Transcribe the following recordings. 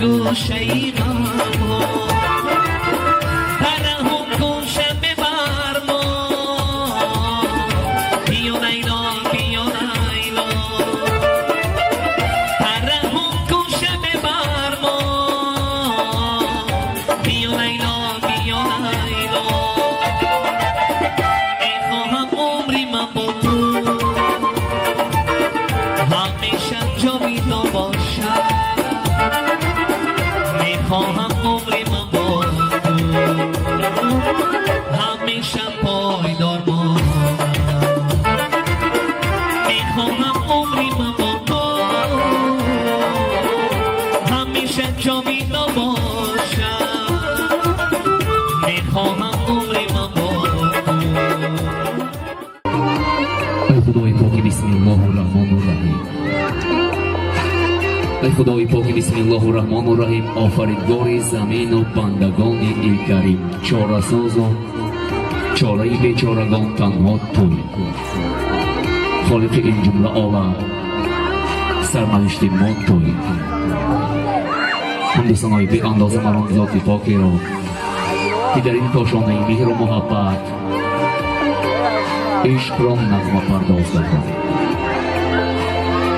Гӯшаи ғамҳо тараҳҳум кун шаб бар мо. Биё Лайло, биё Лайло, тараҳҳум кун шаб бар мо. Биё Лайло, биё Лайло, мехоҳам умри ман бо ту ҳамеша ҷовидон бошад. Мехоҳам умри ман бо ту ҳамеша пойдор монад. Мехоҳам умри ман бо ту ҳамеша ҷовидон бошад. Мехоҳам умри ман бо ту. Эй Худои поки, бисмиллоҳу раҳмону раҳим. Эй Худои поки, бисмиллоҳу раҳмону раҳим, офаридгори замину бандагони илкарим, чорасозу чораи бечорагон танҳо туй, холиқи ин ҷумла олам, сарнавишти мо туй. Ҳамду санои беандоза мар он зоти покеро, ки дар ин кошонаи меҳру муҳаббат ишқро нағмапардоз гардонид,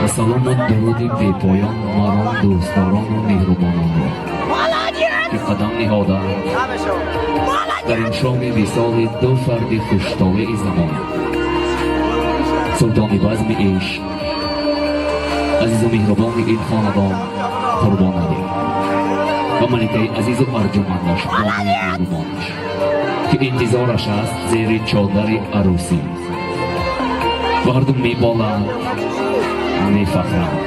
ва салому дуруди бепоён мар он дӯстдорону меҳрубононро, ки қадам ниҳоданд дар ин шоми висоли ду фарди хуштолеи замона, султони базми ишқ, азизу меҳрубони ин хонадон Қурбоналӣ ва маликаи азизу арҷумандаш, бонуи меҳрубонаш, ки интизораш аст зери чодари арӯсӣ, ва ҳарду меболанд, мефахранд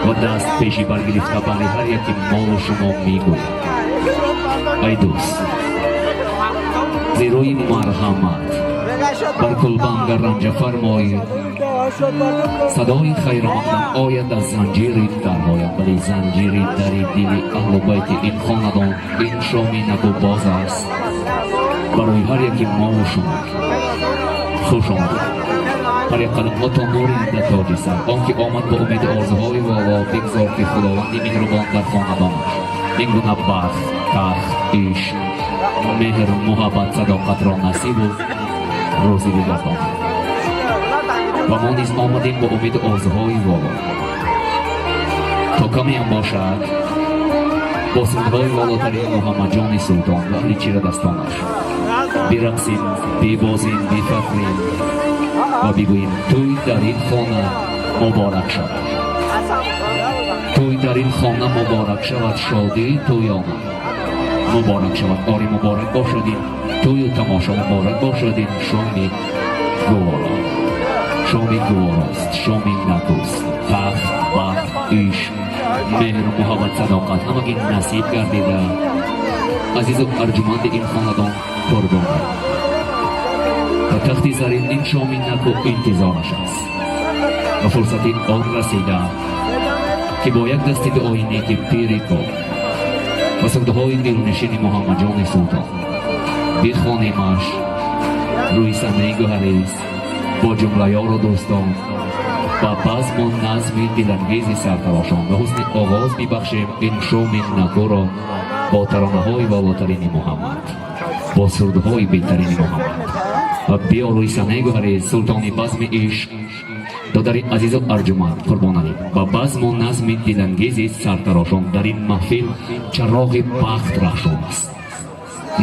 ва даст пеши баргирифта барои ҳар яки мову шумо мегӯяд: ай дӯст, зерои марҳамат бар кулбам гар ранҷа фармоӣ, садои хайрамақдам ояд аз занҷири дарҳоям. Вале занҷири дари дили аҳлу байти ин хонадон ин шоми наку боз аст барои ҳар яки мову шумо. Хуш омадед. Ҳар як қадамҳо то нури дида тоҷи сар. Он ки омад бо умеду орзуҳои воло, бигзор ки Худованди меҳрубон дар хонадонаш ин гуна бахт, тахт, ишқ, меҳр, муҳаббат, садоқатро насибу рӯзӣ бигардонад. Ва мо низ омадем бо умеду орзуҳои воло, то камеам бошад бо сурудҳои волотарин Муҳаммадҷони Султон ва аҳли чирадастонаш бирақсим, бибозим, бифахрем ва бигӯем: тӯй дар ин хона муборак шавад, тӯй дар ин хона муборак шавад, шодии тӯёна муборак шавад. Ори, муборак бошад ин тӯю тамошо, муборак бошад ин шоми гуворо. Шоми гуворост, шоми накӯст. Тахт, бахт, ишқ, меҳру муҳаббат, садоқат ҳамагӣ насиб гардида азизу арҷуманди ин хонадон Қурбона ва тахти зарин ин шоми наку интизораш аст ва фурсати он расида, ки бо як дасти дуои неки пири кор ва сурудҳои дилнишини Муҳаммадҷони Султон бихонемаш рӯи саҳнаи гӯҳарез бо ҷумла ёру дӯстон, ба базму назми дилангези сартарошон ва ҳусни оғоз бибахшем ин шоми накӯро бо таронаҳои волотарини Муҳаммад, бо сурудҳои беҳтарини Муҳаммад. Ва биё рӯи саҳнаи гӯҳарез султони базми ишқ, додари азизу арҷуманд Қурбоналӣ ба базму назми дилангези сартарошон. Дар ин маҳфил чароғи бахт рахшон аст,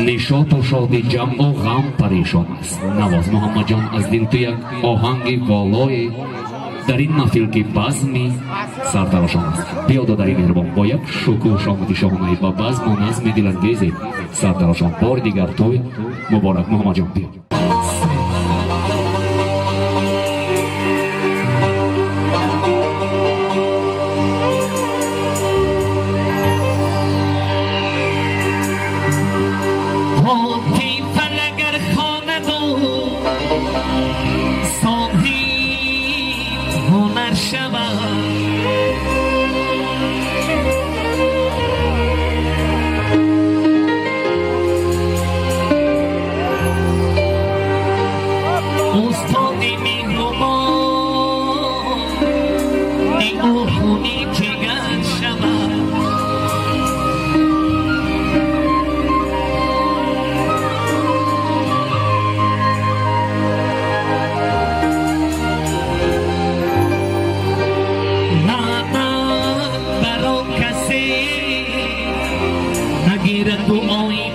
нишоту шоди ҷамъу ғам парешон аст. Навоз, Муҳаммадҷон, аз дил ту як оҳанги волое дар ин маҳфил, ки базми сартарошон аст. Биё, додари меҳрубон, бо як шукӯҳ шомати шоҳонаи ба базму назми дилангези сартарошон. Бори дигар тӯй муборак, Муҳаммадҷон, биё. Ҳотиф агар хонаду соҳиб ҳунар шавад. Дуои